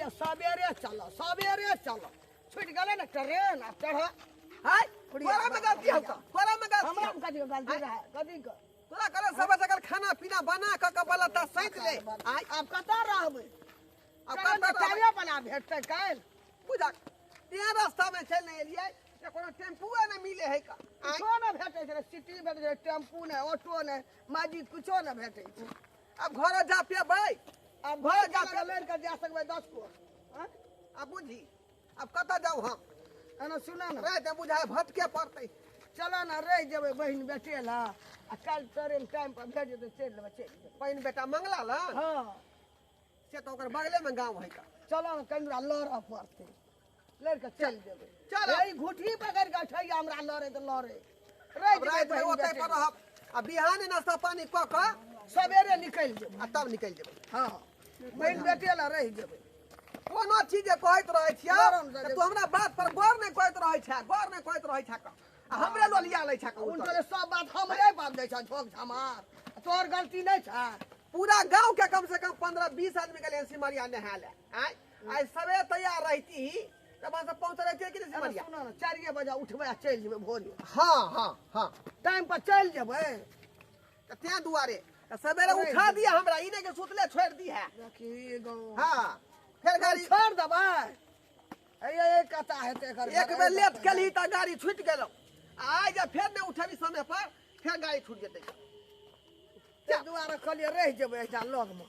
कहलियै सवेरे चल सवेरे चल छुटि गेलै ने ट्रेन आब चढ़ हाय तोरा में गलती हौ का तोरा में गलती हमरा में कथी के गलती रहै कथी के तोरा करे सब जगह खाना पीना बना क के बलता सैत ले आय आब कतऽ रहबै आब ट्रेन कतऽ तऽ टाइमे बना भेटतै काल्हि बुझा तें रास्ता में चलि नहि एलियै जे कोनो टेम्पुए नहि मिले है का आँय? किछो नहि भेटै छै सिटी भेटै छै टेम्पू नहि ऑटो नहि मैजिक किछो नहि भेटै छै आब घर जा पेबै आब घर जा के लड़ि कऽ जा सकबै 10 गो आँय? आब बुझी आब कतऽ जाउ हम एना सुना ने राति बुझाय भटके पड़तै चलो ने रहि जेबै बहिन बेटे लए आ काल्हि ट्रेन टाइम पर भेज जेतै चलि लेबै चलि जेबै पानि बेटा मंगला ल हँ से तऽ ओकर बगले में गाँव है का चलो ने कनि लड़ऽ पड़तै लड़ि कऽ चलि जेबै चल। एहि घुटही पकड़ि कऽ ठैया हमरा लड़े तऽ लड़े रहि आब जेबै राति बहिन ओतै बेटे पर रहब आ बिहाने नाश्ता पानी कऽ कऽ सवेरे निकलि जेबै आ तब निकलि जेबै हँ बहिन बेटे लए रहि जेबै कोनो चीज जे कहैत रहै छियै गरम से तऽ तू हमरा बात पर गौर नहि कहैत रहै छै गौर नहि कहैत रहै छै आ हमरे लोलिया लै छै उनके सब बात हमरे बात दै छ झोक झमार तोहर गलती नहि छ पूरा गांव के कम से कम 15-20 आदमी गेलै सिमरिया नहाय ले आय आइ सबे तैयार रहती तब हम सब पहुंच रहती कि नहीं सिमरिया सुनो ने 4 बजे उठबै आ चलि जेबै भोरे हाँ हाँ हाँ टाइम पर चलि जेबै तऽ तें दुआरे तऽ सवेरे उठा दिया हमरा ई नहि कि सुतले छोड़ि दी है देखी गाँव हाँ फेर गाड़ी छोड़ि देबै ए कता हेतै एकर एक बेर लेट केलही तऽ गाड़ी छूटि गेलौ आइ जे फेर नहि उठेबी समय पर फेर गाड़ी छूटि जेतै ताहि दुआरे कहलियै रहि जेबै एहिठाम लगमे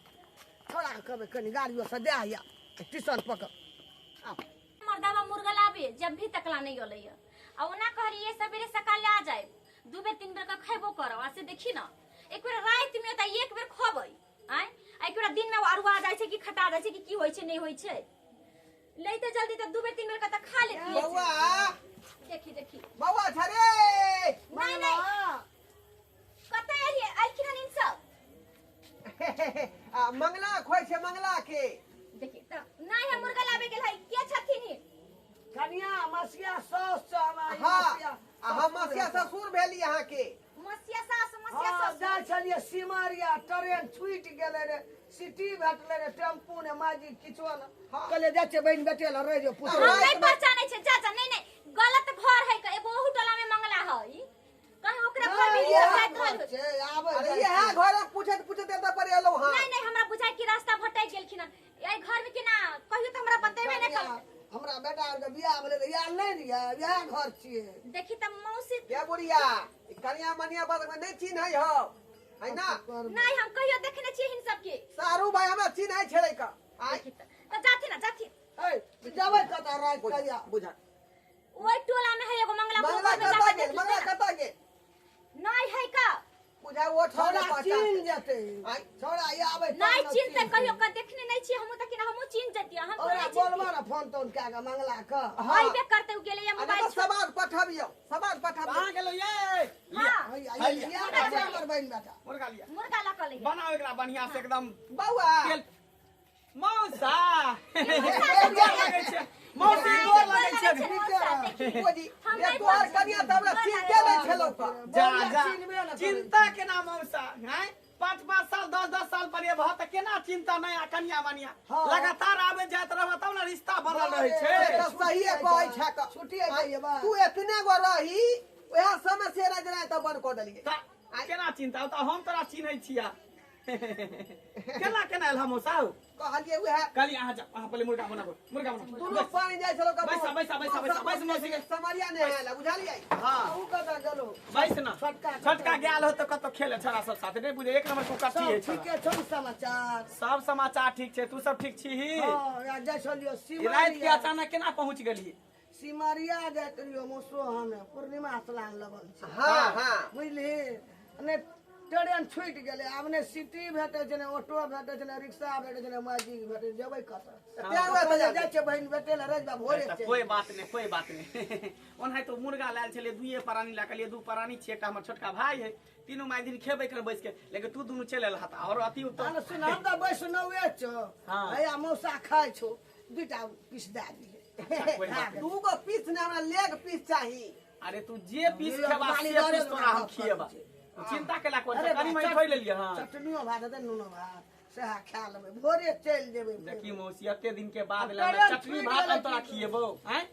छोड़ा के कहबै कनि गाड़ियो से दए आइया टीशन पकड़ मर्दावा मुर्गा लाबे जब भी तकला नहीं अलै आ ओना कहलिए सवेरे सकाले आ जाए दू बेर तीन बेर का खैबो करब आ से देखी ना एक बेर राति में तऽ एक बेर खबै आय आ एक बेर दिन में अरुआ जाइ छै कि खटा जाइ छै कि की होइ छै नहीं होइ छै लैते जल्दी तऽ दू बेर तीन बेर का तऽ खा लेतियै बौआ देखी देखी बौआ छ रे नहीं नहीं कतऽ एलियै एलखिन हन सब आ मंगला खोइ छै मंगला के देखी तऽ नहीं हम मुर्गा लाबे गेल है के छथिन ई? कनिया मसिया सास छ हमरा हाँ आ हम मसिया ससुर भेली अहाँ के मसिया सास मसिया हाँ ससुर जाइ छलियै सिमरिया ट्रेन छूटि गेलै रे सिटी भेटलै रे टेम्पू ने मैजिक किछो ने हाँ। कहलियै जाइ छियै बहिन बेटे लए रहि जो पुत्र हम नहीं पहचानै छै जा जा नहीं नहीं गलत घर है का एगो ओहू टोला में मंगला है कहीं ओकरा घर में इएह जाइत रहल घर छै, आबै अरे जाइ इएह छै। घर पूछैत पूछैत एतऽ पर एलहुँ हँ नहीं नहीं हमरा बुझाय कि रास्ता भटक गेलखिन हन एहि घर में केना कहियो तऽ हमरा बतेबे नहि कनिया, कर हमरा बेटा आरके बियाह भेलै तऽ इएह नहि रहियै इएह घर छियै देखी तऽ मौसी ये बुढ़िया ई कनिया मनिया बात में नहीं चिन्है हौ है ना नहीं हम कहियो देखने छियै हिन सबके सारू भाई हमरा चिन्है छलै का आय देखी तऽ तऽ जाथिन ना जाथिन ऐ जेबै कतऽ राति बुझा कहिया बुझा ओहि टोला में है एगो मंगला मंगला घर में कतऽ जाके गेल देखी मंगला तऽ ना। कतऽ गेल नहीं है का बुझा ओ छौड़ा छौड़ा चिन्ह जेतै आँय? छौड़ा ई आबै तब नहीं ने चिन्हते कहियो का देखने नहीं छियै हमहूँ तऽ केना हमहूँ चिन्ह जतियै हम ओकरा नहीं बोलबा ने फोन तोन कए कऽ मंगला कऽ हाँ। अइबे करते उ गेलै या आ मोबाइल नहि तऽ सवाल पठबियौ सवाल पठबियौ कहाँ गेलो ये हां हैया, हैया। इएह छै हमर बहिन बेटा मुर्गा लिया मुर्गा लऽ कऽ लैहे बनाओ एकरा बढ़िया से एकदम बौआ तेल मौसा गोर लगै छै मौसी गोर लगै छै बोजी हम ये नहि तोहर कनिया तऽ हमरा चिन्हते नहि छलौ का जा बौआ जा चिन्हबे ने करै। चिंता केना मौसा हैं 5-5 साल 10-10 साल पर ये भऽ तऽ केना चिंता नहि आ कनिया मनिया हाँ। लगातार आबे जाइत रहब तब ने रिश्ता बनल रहै छै से तऽ सहिए कहै छै का छुट्टी जाइए बा तू एतने गो रही वएह समय से राज तऽ बंद कऽ देलियै तऽ केना चिंता तऽ हम तोरा चिन्है छिया केना केना एल हम मौसा हौ कहलियै वएह कहली अहाँ जाउ अहाँ पहिले मुर्गा बनाबू मुर्गा बनाबू दुनू पानी जाइ छलौ का बैसा, बैसा, बैसा, बैसा, बैस मौसी के। समरिया नहि आयल बुझलियै हाँ उ कतऽ गेलो बैस ना छोटका छोटका गेल हो तऽ कतौ खेले छड़ा सब साथे नहि बुझे एक नंबर को कच्ची है सब ठीके छौ ने समाचार सब समाचार ठीक छै तू सब ठीक छी हँ या जाइ छलियो राति के सिमरिया अचानक केना पहुंच गेली सिमरिया जाइत रहियो मौसो हमे पूर्णिमा स्नान लगल छै हाँ हाँ बुझली नहि ट्रेन छूटि गेलै आब नहि सिटी भेटै छै नहि ऑटो भेटै छै नहि रिक्शा भेटै छै नहि मैजिक भेटै छै जेबै कतऽ तें दुआरे कहलियै जाइ छियै बहिन बेटे लए रहि भोरे तऽ चलि कोई बात नहि कोई बात नहि ओनाहि तो मुर्गा लायल छलियै दुइए प्राणी लए के दुू प्राणी छियै एकटा हमर छोटका भाई है तीनू माय दिन खेबै कर बैस के लेकिन तू दुनू चलि एलह तऽ आओर अति उत्तम तहन सुन हम तऽ बैसनौए छौ हाँ। हैया मौसा खाइ छौ दूटा पीस दए दिहे अच्छा, कोई बात नहि। दू गो पीस ने हमरा लेग पीस चाही अरे तू जे पीस लिअ, खेबा पानी से दऽ पीस दे, तोरा हम गप खिएबा करै तू चिंता केला कोन अरे कनी मनी चट- खोइ लेलियै हँ चटनियो भात हेतै नूनो भात सएह खा लेबै, भोरे चलि जेबै। देखी मौसी, एते दिन के बाद ले चटनी भात हम तोरा खिएबौ। आँय,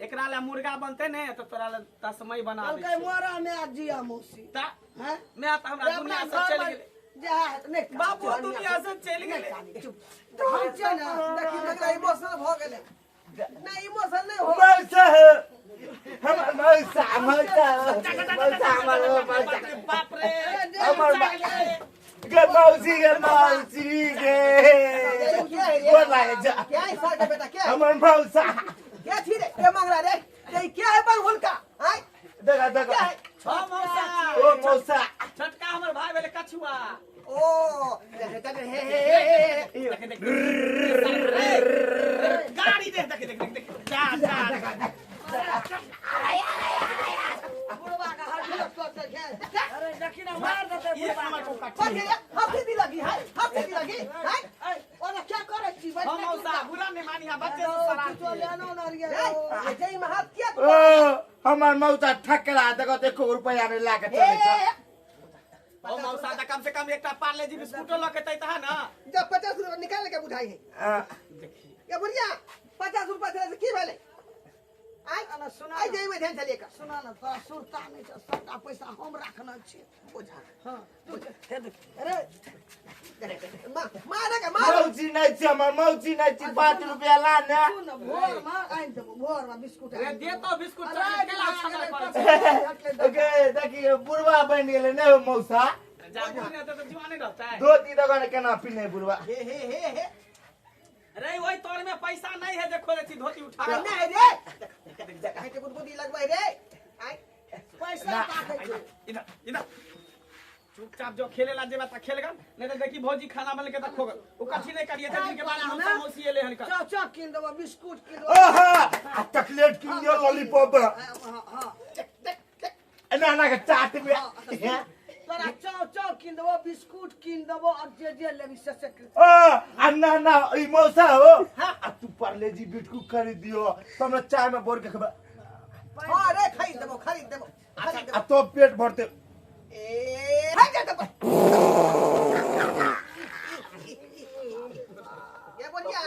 एकरा ले मुर्गा बनते ने तो तोरा ले तस्मई बना दै छियौ। मोरा में जिया मौसी ता हैं, मैं त हमरा दुनिया से चलि गेलै। जा नहीं बाबू दुनिया से चलि गेलै। चुप हम छै ना। देखी देखला इमोशनल भ गेलै। नहीं इमोशनल नहीं हो। मौसा हमर मौसा मौसा मौसा हमर मौसा। बाप रे हमर गे मौसी गे मौसी गे गोर लागे जा। क्या है सर के बेटा, क्या हमर मौसा क्या छी रे? के मांग रहा रे? ये क्या है बंगुल का? आय देखा देखा क्या है? ओ मौसा, ओ मौसा छोटका हमर भाई भेले कछुआ। ओ हे हे हे देख देख गाड़ी देख देख देख देख जा जा बुढ़वा के हड्डी कट के। अरे देखी ना मार देते बुढ़वा के। पर ये हाथ दी लगी है, हाथ दी लगी है। ओना क्या करै छी? हम मौसा बुरा नहीं मानी है, बच्चे से शरारती तो लेनो ना रे। ए जई में हाथ किया ओ हमर मौसा ठकरा देखो देखो रुपया नहीं लाके चले छ। ओ मौसा त कम से कम एकटा पार्ले जी बिस्कुटो ल के तैता है ना। जब 50 रुपया निकाल के बुझाई है। देखी ये बुढ़िया 50 रुपया से की भेलै? आइ अना सुना आइ जई में ध्यान चलिए का सुना ना, तोरा सुरता नहीं छ, सबटा पैसा हम राखना छी। बुझा हां तू हे देख। अरे मारे के मार। मौसी नहीं छी हमर मौसी नहीं छी, 5 रुपया ला ने। सुन भोर में आनि देबो, भोर में बिस्कुट रे दे तो बिस्कुट चॉकलेट के ला छना करे। ओके देखिए बुढ़वा बन गेलै ने मौसा। जा बुढ़ने तो जीवाने रहता है। धोती देखो ने केना पिन्हे बुढ़वा। हे हे हे हे रे ओई तोर में पैसा नहीं है जे खोले छी धोती उठा के नहीं रे। देख देख के गुदगुदी लगबै रे। आइ पैसा ताकै छै। इधर इधर चुपचाप जो खेले ला जेबा त खेलगा, नहीं तो देखी भौजी खाना बन के त खोगल। ओ कथी नहीं करिए दिन के बाद हम सब मौसी एले हन का। चौ चौ किन देबो, बिस्कुट किन देबो। ओहो आ चॉकलेट किन दियो, लॉलीपॉप। हां हां देख देख देख एना एना के चाट में तोरा चौ चौ किन देबो, बिस्कुट किन देबो और जे जे लेबी से से। ओ आ ना ना ई मौसा हो आ तू पार्ले जी बिस्कुट खरीद दियो त हमरा चाय में बोर के खबा। हां रे खरीद देबो, खरीद देबो। आ तो पेट भरते। ए हट जा तो ये बोलिया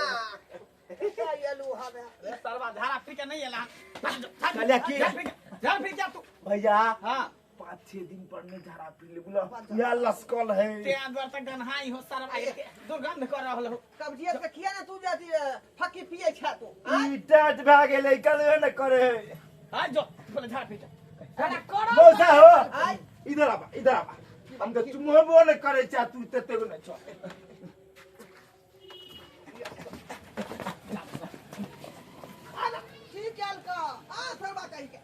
आलू हवे रे सरवा धारा फिर के नहीं एला। कहलिया की झाड़ फिर क्या तू भैया? हां 5-6 दिन पर नहीं झाड़ा पी ले बोला या लसकल है। ते द्वार तक गन्हाई हो सरवा दुर्गंध कर रहल हो। कब्जियत के किया ना तू जाती फकी पिए छा तू। ई टाट भा गेलै कलवे न करे। हां जो बोले झाड़ फिर जा। अरे करो मौसा हो आइ इधर आबा इधर आबा। हम त चुमबो न करे छा तू तते न छ। आना की केल का आ सरवा कहि के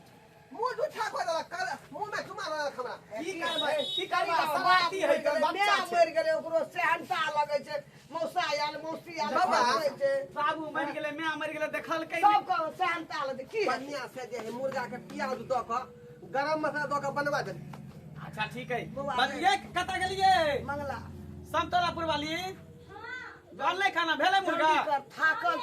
मुंह झूठा को देला कल मुंह में चुमा रहल हमरा। की करबै की करबै शरारती है बच्चा माय मरि गेलै ओकरो सेहनता लगै छै। मौसा आयल मौसी आयल बाबा छै बाबू मरि गेलै माय मरि गेलै देखलकै सब के सेहनता लगै की बढ़िया से जे है मुर्गा के प्याज द के गरम मसाला द के बनवा दे। अच्छा ठीक है बलिए कत गेलिए? मंगला समतोलापुर वाली। हां बनलै खाना भेलै मुर्गा? थाकल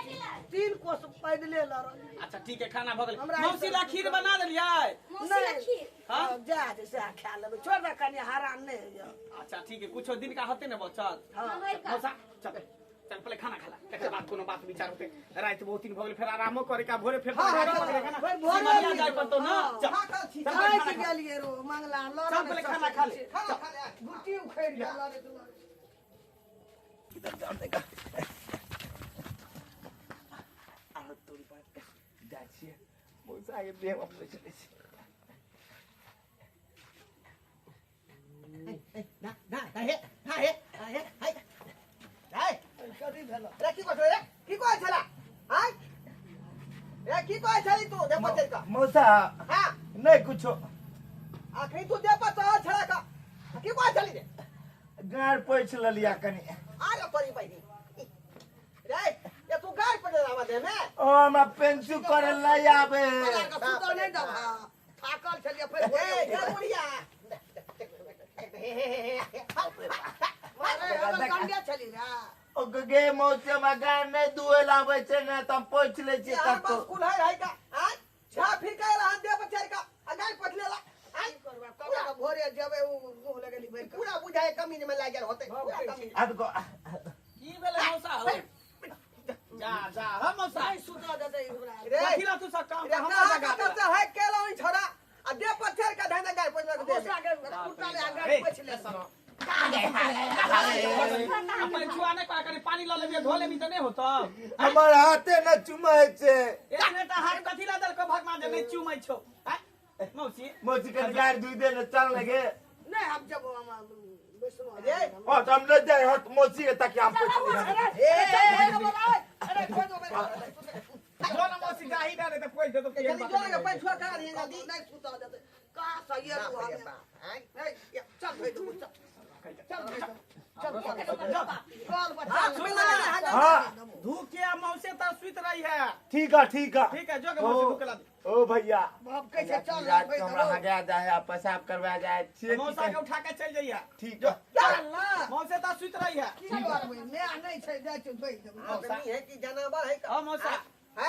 3 कोस पैदले लड़ल। अच्छा ठीक है खाना भ गेलै। मौसी ला खीर बना देलियै? मौसी ला खीर हां जा जे से खा लेबै, छोड़ दे कनी हरान नहीं होइयो। अच्छा ठीक है कुछो दिन का होते ने बचल। हां मौसा चल चल पहले खाना खा ला, तकर बाद कोनो बात विचार होते। रात बहुत दिन भ गेल फेर आरामो करे का भोरे फेर फिर भोरे जाय पड़तो ना। चल थाकि गेलियै रो मंगला लड़। चल पहले खाना खा ले, खाना खा ले। गुटी उखड़ि गेल लड़े तू। इधर जाओ देखा आ तोरी बात जाइ छियै मौसा के देह में पैसा लै छी। ना ना हे हे हे हे हे कथी भेल रे? की कहै रे? की कहै छला? आय रे की कहै छली तू दे पचल का? मौसा हां नहीं कुछो। आखरी तू दे पचल छला का की कहै छली रे? गाड़ पोछि लेलिया कनी। आयो तोरी बहिनी रे, ये तू गाड़ पड़े आवा दे में। ओ हमरा पेंसिल करे नहीं आवे। सुतल नहीं दबा, थाकल छलियै फेर ए ये बुढ़िया हे हे हे हे अरे कंडिया छली रे। ओ गे मौसी हमरा गाड़ नहीं दुहे लाबै छै ने त हम पोछि लै छियै यार कतौ। स्कूल है है का आ छा फिर का ला दे बचार का आ गाड़ पछ लेला। की करबा कब भोरे थोड़े जेबै उ मुंह लगेली भरि पूरा बुझाय कमीज में लागि गेल होतै पूरा कमीज। आ तो की भेलै मौसा हो? जा जा हम मौसा नहीं सुता देतै हमरा। रे कथी ला तू सब काम रे हमरा कहाँ लगा कतऽ से है केलौ ई छोरा आ दे पत्थर के धैने गाय पोछलक दे मौसा के कुर्ता ले आगाँ पोछि ले। अपन छुआ नहि कर, कनि पानी लऽ लेबी धो लेबी तऽ नहि होतौ। हमर हाथे न चुमै छै। एतने टा हाथ कथी ला देलकौ भगवान जे नहि चुमै छौ? आँय मौसी मौसी कनि गारि दुइ दे ने चल लगे। नहीं हम जब हम बैसनो रे ओ तो हम नहीं जाए हट मौसी के ताकि हम पूछ ए ए ए अरे कोई दो जो ना मौसी जाही दे तऽ पोछि देतौ। जल्दी जो लगे पैछुआ करा दिए जल्दी। नहीं सुता देतै का सही है बाप रे तू बाप आँय ए चल भाई तू चल चल चल चल बच्चा हाथ में लगा है हां धूप के मौसे तऽ सुति रही है। ठीक है ठीक है ठीक है जो के मौसी धूप के ला दे। ओ भैया बाप कैसे चल रात के हमरा हगा जाए आ पेशाब करवा जाए छिए मौसा के उठा के चल जइया। ठीक है चल ना मौसे तऽ सुति रही है। की करबै मैं नहीं छै जाइ छै धोइ देबै। आदमी है कि जानवर है? हां मौसा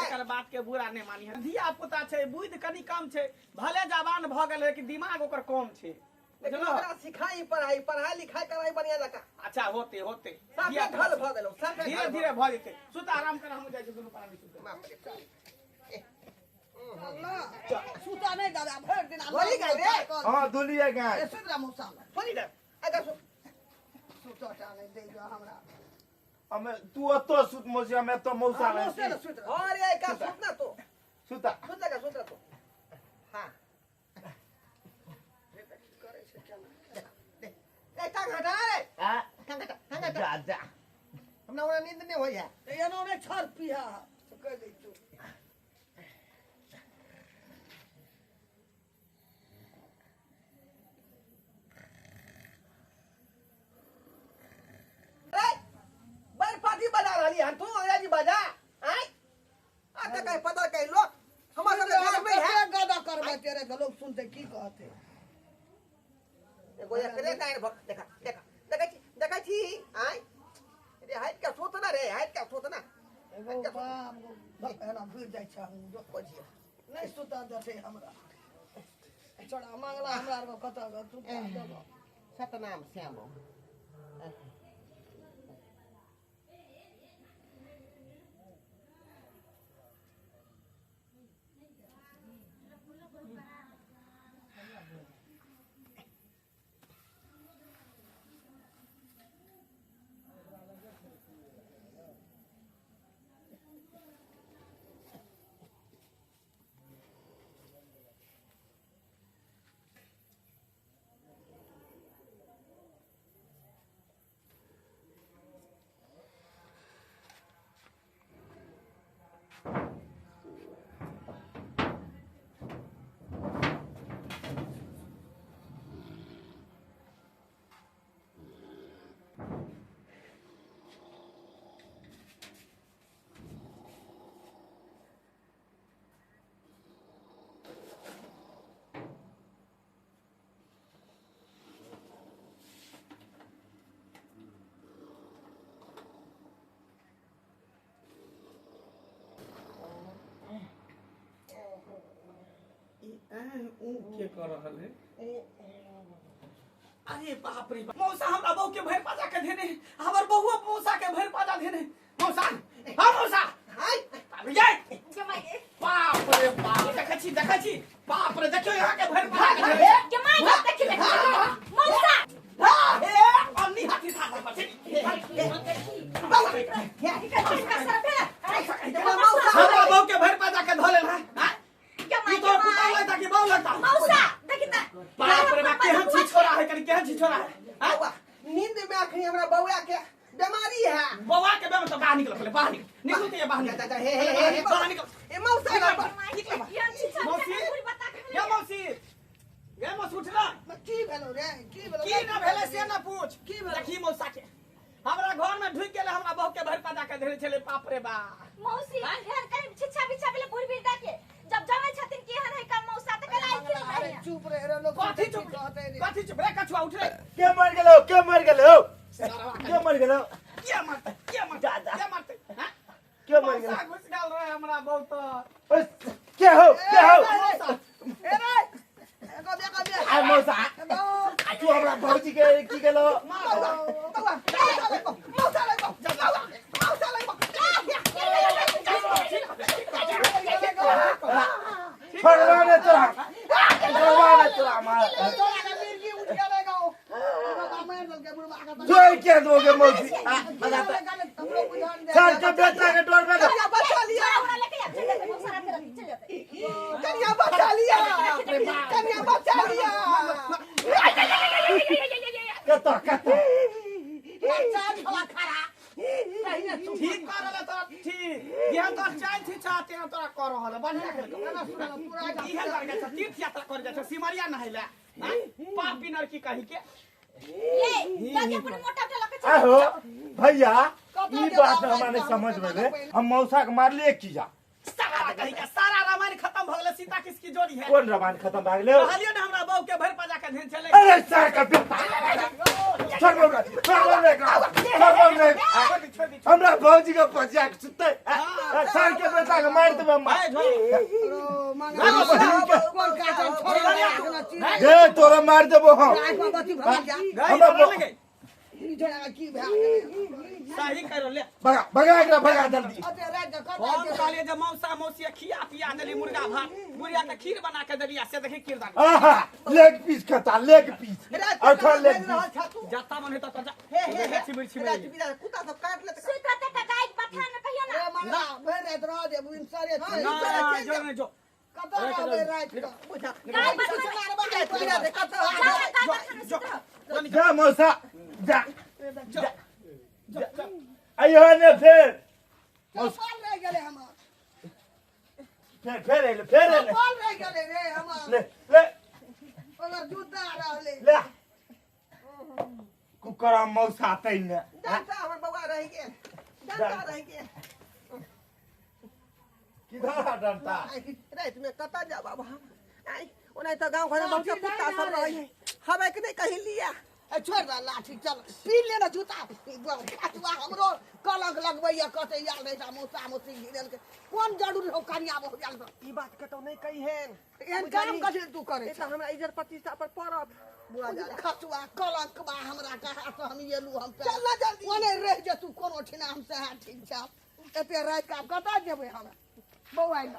एकर बात के बुरा नहीं मानी है। धिया पुता छै बुद्धि कनि कम छै भले जवान भऽ गेल लेकिन दिमाग ओकर कम छै। लेकिन ओकरा सिखाई पढ़ाई पढ़ाई लिखाई कराई बढ़िया लगा। अच्छा होते होते साफे ढल भऽ गेलौ साफे धीरे धीरे भऽ जेतै। सुत आराम कर हम जाइ छी दुनू प्राणी सुत। बाप रे सुता नहीं दादा भरि दिन धोली गए रे। हां धोलिए गए। सुत रह मौसा धोली दे अगर सुता टा नहीं दे जो हमरा। हमें तू अतो सुत मौसी हमें तो मौसा मौसा सुत रह। अरे का सुतना तो सुता सुत लगा सुत तो। हां करे छै केना देख ए टांग हटा रे। हां टांग हटा टांग हटा जा जा हमरा ओना नींद नहीं होय है। एनो ने छर पिया से कह दै तू। रे बड़ पार्टी बजा रहली हन तू अंग्रेजी बजा आय आ त कहीं पता कहीं लोग हमर सब घर में है गदा करबै तेरे के लोग सुनते की कहते। एगो एकरे दायर भक देखा देखा देखै छी देखै छी आय रे हाइट के सोतना रे हाइट के सोतना। एगो बाप गो एना घुर जाइ छै हम जो खोजिए नहीं सुता देते हमरा। छोड़ा मांगला हमरा आर कत सुता देबो। सतनाम श्याम के कर रहल है? अरे बाप रे मौसा हमरा बहू के भरि पाजा के धेने हमर बहुआ मौसा के भरि पाजा धेने। मौसा हां मौसा हाय भैया बाप रे बाप देखै छी देखै छी बाप रे देखियो यहाँ के भरि पाजा के धेने। जमाई देखि देखि मौसा हां हे अन्नी हाथी था बच्चे हमरा बहू के भरि पाजा के धो लेल है। हां जमाई तो कुत्ता लगता कि बहू लगता? मौसा देखि त बाप रे बाप केहन छी छोरा है कनि केहन छी छोरा है? बौआ नींद में अखनी हमरा बौआ के बीमारी है। बौआ के बेमार तो बाहर निकल पहले बाहर निकल निकल तो ये बाहर निकल। हे हे हे बाहर निकल ए मौसा मौसी या मौसी ये मौसी उठ ना। की भेलो रे की भेलो? की ना भेले से ना पूछ। की भेलो? देखी मौसा के हमरा घर में ढुक गेले हमरा बहू के भरि पाजा के धेने छले। बाप रे बाप मौसी घर कहीं छिछा बिछा भेले बुढ़ बिरदा के जब जमे छथिन की हन है का मौसा त कल आई अरे चुप रे रे लोग कथी चुप कथी चुप रे कछुआ उठ रे। के मर गेलो के मर गेलो के मर गेलो के मारते के मारते के मारते? हां के मर गेलो? घुस गेल रहे हमरा बहुत। के हो के हो? ए रे एको देखा दे। आ मौसा तू हमरा भौजी के की गेलो मौसा लगो मौसा लगो छोड़वा ने तोरा छोड़वा ने तोरा मार मिर्गी उठ गेलै गो मार देलकै बुढ़बा के जोर के दोगे मौसी हमरो बुझान दे सर के बेटा के डोर में कनिया बचा लिया ओकरा लेके जा चल जाते मौसा रात रात चल जाते कनिया बचा लिया कनिया बचा लिया कत कत चार खड़ा ठीक कर रहल तोरा ठीक जेहन तोरा चाल छी चा तेहन तोरा कर रहल बढ़िया कर इहे लड़का छ तीर्थ यात्रा कर जाइ छ सिमरिया नहैला पापी नरकी कही के ले जाके अपन मोटा उठा लके चल आहो भैया ई बात हमरा नहीं समझ में ले हम मौसा के मारले की जा सारा कही के सारा रामायण खत्म भ गेलै सीता किसकी जोड़ी है कोन रामायण खत्म भए गेलै कहलियो ने हमरा बहू के भरि पजा के धेन चले अरे सर के बेटा छोड़ हमरा छोड़ हमरा छोड़ छोड़ दी हमरा भौजी के पजिया के सुतै सर के बेटा के मार देबै हम भाई झोल कोन काटन छोड़ जे तोरा मार देबो हम गई हमरा तोरा लगे की भए गेलै सही कर ले भगा भगा एकरा भगा जल्दी अते राति के हम कतऽ कहलिए जे मौसा मौसी खिया पिया देली मुर्गा भात मुर्गा के खीर बना के देली आ से देखी किरदानी आहा लेग पीस खाता लेग पीस और खा लेग पीस जाता मन है तो कर जा हे हे हे छिमिर छिमिर रात बिरात कुत्ता सब काट लेत सुइत रहते काका एक पठान में कहियो ना ए मंगला भरि राति रह जे सारे ना जो ने जो कतऽ रहबै राति के बुझा गाय पठान रात बिरात कतऽ जा गाय पठान में जो सुत रह जा मौसा जा जो जो अइहो ने फेर चप्पल रहि गेलै हमर फेर फेर अइले फेर अइले चप्पल रहि गेलै रे हमर ले ले ओकर जूता रहलै ले कुकरा मौसा तैने डंटा हमर बौआ रहि गेल डंटा रहि गेल किधर डंटा राति में कतऽ जाब आब हम आइ ओना तऽ गाँव घरमे बहुत कुत्ता सब रहै है हवे के नहि कहीं लिया ए छोड़ दे लाठी चल पी ले ना जूता कचुआ हमरो कलंक लगबैया कतै आयल रहै छै मौसा मौसी घिरल के कोन जरूरी हो कनिया बहु आयल तऽ ई बात कतौ नहि कहिहेन एहन काम कथी तू करै ई तऽ हमरा इज्जत प्रतिष्ठा पर पड़त खचुआ कलंक बा हमरा कहा से हम एलू हम चल ना जल्दी। ओने रहि जेतू कोनो ठिना हम सएह ठीक छै एते राति के आब कतऽ जेबै हम बौआ ल